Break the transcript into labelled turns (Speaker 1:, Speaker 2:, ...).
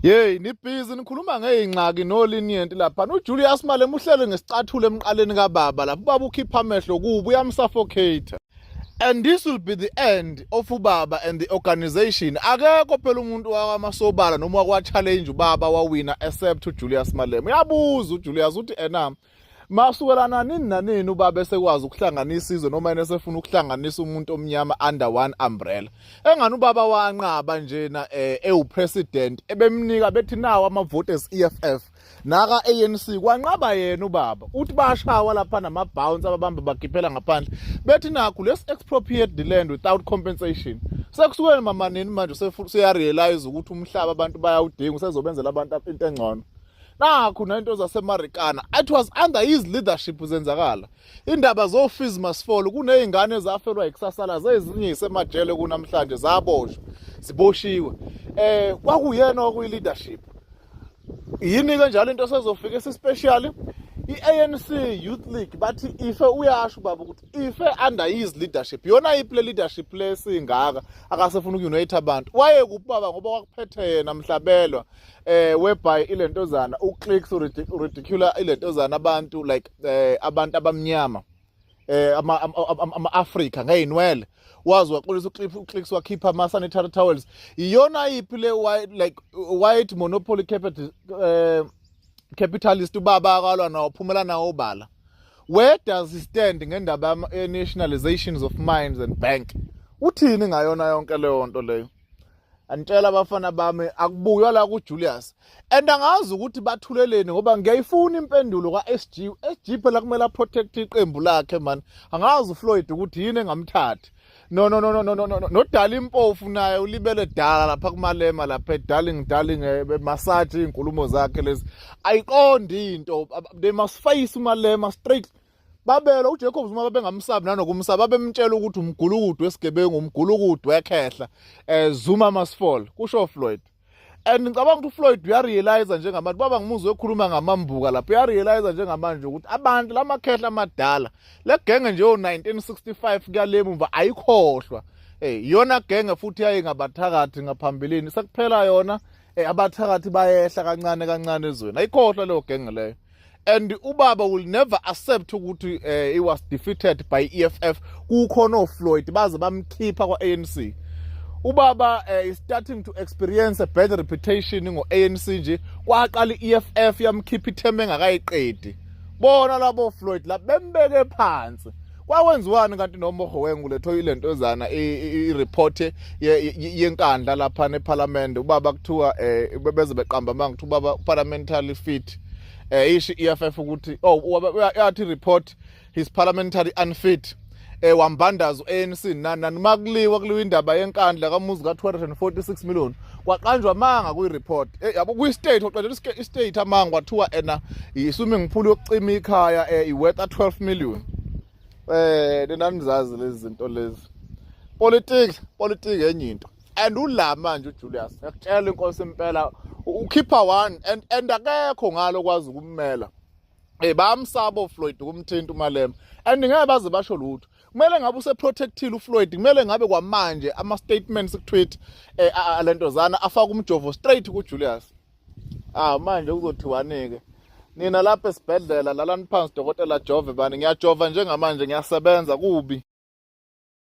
Speaker 1: Hey, nibhizi nikhuluma ngeyingxaki no lenient lapha. UJulius Malema uhlele ngesicathulo emqaleni kababa lapha. Ubaba ukhipha amehlo kubo, uyamsuffocate. And this will be the end of ubaba and the organization. Akekho phela umuntu wakwaMasobala noma wakwa challenge ubaba wawina except uJulius Malema. Uyabuza uJulius uthi ena masukela nini nanini ubaba esekwazi ukuhlanganisa izwe noma yena esefuna ukuhlanganisa umuntu omnyama under one umbrella. Engani ubaba wanqaba njena ewupresident ebemnika bethi nawo amavote as EFF naka ANC, kwanqaba yena ubaba. Uthi bashawa lapha nama bounce ababamba bakhiphela ngaphandle, bethi nakho, "Let's expropriate the land without compensation." Sekusuke mama nini manje seya realize ukuthi umhlaba abantu bayawudinga, usezobenzela abantu into engcono? Nakho nento zaseMarikana, it was under his leadership zenzakala indaba zo Fees Must Fall. Kunezingane ezafelwa ikusasa lazo, ezinye isemajele kunamhlanje, zaboshwa, ziboshiwe. Kwakuyena okuyi leadership. Yini kanjalo into sezofika esispecial i-ANC Youth League bathi ife? Uyasho baba ukuthi ife under his leadership. Yona iphi le leadership lesingaka akasefuna ukunite abantu? Waye kuphi baba ngoba kwakuphethe yena mhlabelwa whereby ilentozana uClicks uridicule ilentozana abantu like abantu abamnyama, ama Africa ngeyinwele, wazi waxolisa uClicks, wakhipha ama sanitary towels. Iyona iphi le white, like white monopoly capital, capitalist ubaba akalwa nawo, phumela nawo obala? Where does he stand ngendaba ye-nationalizations of mines and bank? Uthini ngayona yonke leyo nto leyo? Antshela abafana bami, akubuywa la kuJulius and angazi ukuthi bathuleleni ngoba ngiyayifuna impendulo ka-SG. SG phela kumele aprotect iqembu lakhe man. Angazi uFloyd ukuthi yini engamthathi. No, no, no, no, no, no, no, nodala impofu naye ulibele dala lapha kuMalema lapha, darling, darling, massage izinkulumo zakhe lezi ayiqondi into. They must face uMalema straight. Babelo uJacob Zuma babengamsabi nanokumsaba, babemtshela ukuthi umgulukudu wesigebengu, umgulukudu wekhehla. Zuma must fall, kusho Floyd. And ngicabanga ukuthi uFloyd uyarealize njengamanje, baba ngimuzwe ekhuluma ngamambuka lapho, uyarealize njengamanje ukuthi abantu lamakhehla amadala, le genge nje yo-1965 kuyale mumva ayikhohlwa. Iyona genge futhi yayingabathakathi ngaphambilini, sekuphela yona. Abathakathi bayehla kancane kancane ezweni, ayikhohlwa leyo genge leyo. And ubaba will never accept ukuthi he was defeated by EFF kukhona oFloyd baze bamkhipha kwa-ANC. Ubaba is starting to experience a bad reputation ngo-ANC nje. Kwaqala i-EFF yamkhipha itheme engakayiqedi. Bona labo Floyd la bembeke phansi, kwakwenziwani kanti noMoho wenguletho ilentozana i-report yenkandla lapha neParliament? Ubaba kuthiwa beze beqamba manga, kuthiwa ubaba parliamentary fit. Isho i-EFF ukuthi, oh, yathi report his parliamentary unfit. Wambandaza u-ANC nani nani, makuliwa kuliwa indaba yenkandla kamuzi ka 246 million, kwaqanjwa amanga kwi-report. Yabo, kwi-state kwaqanjwa i-state amanga, kwathiwa ena i-swimming pool yokucima ikhaya i-worth 12 million. Nina nizazi lezi zinto lezi, politics, politics enye into. And ula manje uJulius, ngiyakutshela inkosi impela, ukhipha one and akekho ngalo kwazi ukummela. Bayamsaba uFloyd ukumthinta uMalema and ngeke baze basho lutho. Kumele ngabe useprotectile uFloyd, kumele ngabe kwamanje ama statements ku Twitter alentozana afaka umjovo straight kuJulius. Ah, manje kuzothiwani ke nina lapha esibhedlela? Lalani phansi, dokotela, jove bani. Ngiyajova njengamanje, ngiyasebenza kubi.